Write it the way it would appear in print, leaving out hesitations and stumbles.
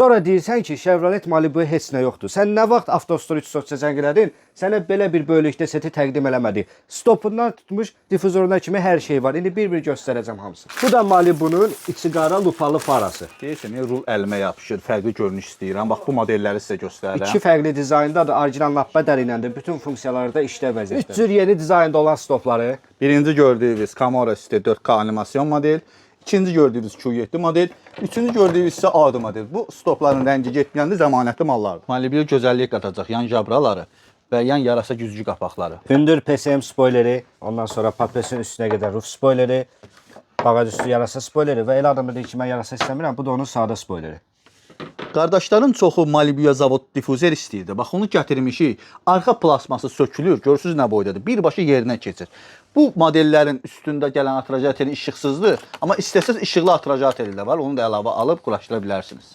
Sonra deyirsən ki, Chevrolet Malibu heç nə yoxdur. Sən nə vaxt Avtostor 330 zəng elədin, sənə belə bir böyüklükdə seti təqdim eləmədi. Stopundan tutmuş difuzoruna kimi hər şey var. İndi bir-bir göstərəcəm hamısını. Bu da Malibu'nun içi qara lupalı farası. Deyirsən, rul əlimə yapışır, fərqli görünüş istəyirəm. Bax bu modelləri sizə göstərirəm. İki fərqli dizayndadır. Orijinal nappa dərinəndir. Bütün funksiyaları da işdə vəziyyətdə. Üç cür yeni dizaynda olan stopları. Birinci gördüyünüz Camaro City 4K animasyon model, ikinci gördüyünüz Q7 model, üçüncü gördüyünüz isə Audi model. Bu stopların rəngi getməyəndə zəmanətli mallardır. Malibu gözəllik qatacaq yan jabraları və yan yarasa güzgü qapaqları. Hündür PSM spoileri, ondan sonra papesin üstünə gedən roof spoileri, bagaj üstü yarasa spoileri və elə adam da deyir ki, mən yarasa istəmirəm. Bu da onun sadə spoileri. Qardaşların çoxu Malibuya zavod difüzer istəyirdi. Bax onu gətirmişik. Arxa plasması sökülür. Görürsüz nə boydadır. Birbaşa yerinə keçir. Bu modellərin üstündə gələn atrajatelin işıqsızdır, amma istəsəz işıqlı atrajateli də var. Onu da əlavə alıb quraşdıra bilərsiniz.